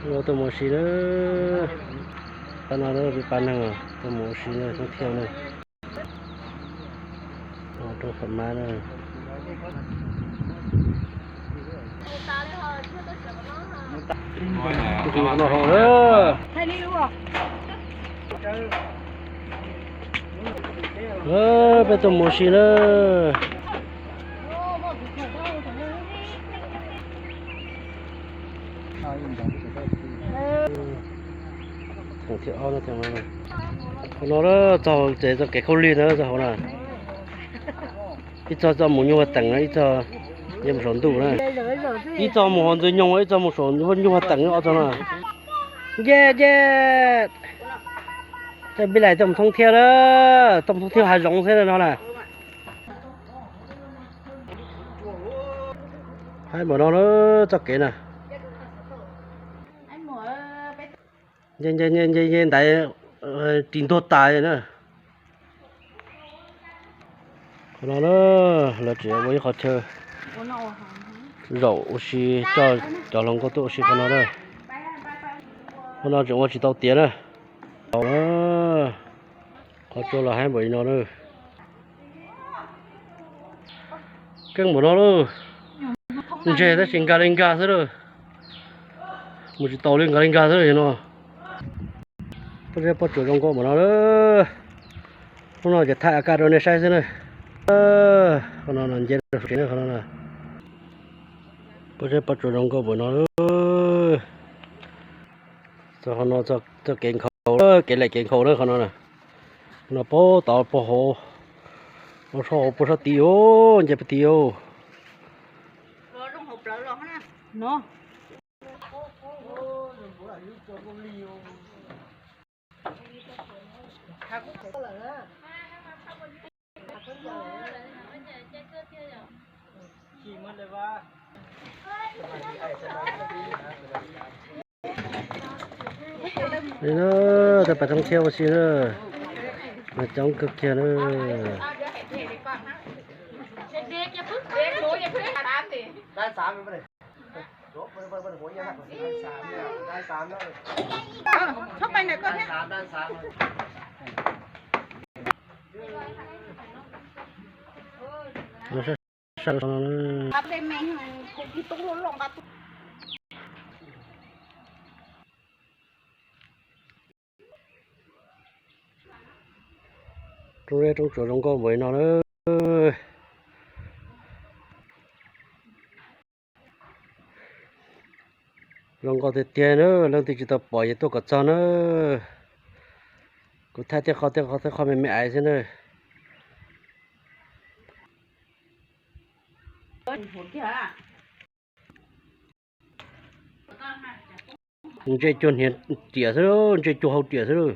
Tuaj mus ua si na, pab no peb pab neeg tuaj mus ua si na, thoob thiab na. Roob Pham Mab na. Peb tuaj mus ua si na. Qhov no txog tsev txoj kev khaub lig na, txog hauv na. Ib txoj txoj mus Nyuj Vaj Teem na, ib txoj yog mus saum ntuj na. Ib txoj mus hauv Ntxwg Nyoog, ib txoj mus saum Nyuj Vaj Teem ob txoj na. Nce nce, tej pib lais tuaj mus thoob thiab na, tuaj mus thoob thiab hav zoov xwb no na. Haib npaum no na, txoj kev na. Nce nce nce nce ntaiv ris ntuag tas na. Qhov no na, lawv tseem ua ib qhov chaw zaum ua si, coj cov hluas nkauj tuaj ua si qhov no na. Qhov no tseem ua tsis tau tiav na. Tau na, qhov tsua los haib npaum li no na. Keej npaum no lauj. Ntseg tab sis nkag li nkag xwb lauj. Mus tsis tau li, nkag li nkag xwb lauj no. Pob zeb pob tsuas zoo nkauj npaum no lauj. Hnub no ces thaij a kaj rau nej saib xwb na. Qhov no nce rau tsev na, qhov no. Pob zeb pob tsuas zoo nkauj npaum no lauj. Txog qhov no txog kev nkhaus, kev lem kev nkhaus na qhov no na. No puag tod puag hauv, ua sab hauv puag sab tid os, nce puag tid os. Li na, tej pab thoob thiab ua si na, mas coob kawg kiag na. Roob zeb roob tsuas zoo nkauj npaum li no na. Zoo nkauj tiag tiag na, leej twg tsis tau pom ces tuaj kom txog na. Kuv thaij tej qho tej qho tej qho me me ais xwb na. Ntsej cuag hniav riam xwb, ntsej cuag hau riam xwb lauj.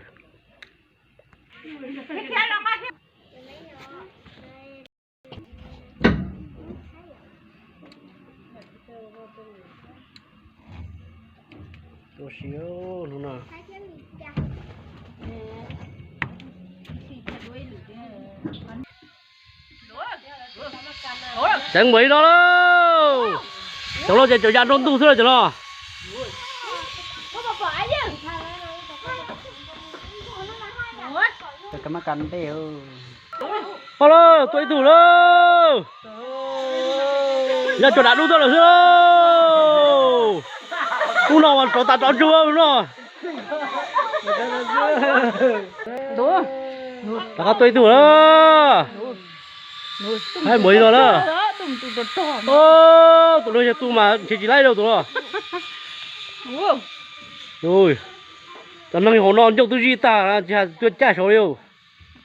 Ua si hnub no. Tseev npaum li no lauj. Cov no ces cov ya nroj ntug xwb lauj cov no. Pog lauj, tuaj ib tug lauj. Yog cov dav dub tuaj lawm xwb lauj. Hnub no mas rov tas rov ntsug no. Rov qab tuaj ib tug na. Haib npaum li no na. Tus no yog tus mas nrhiav tsis laib rau tus no. Cov neeg hauv no ncauj twb zij tag tsis hais tuaj caij saud li.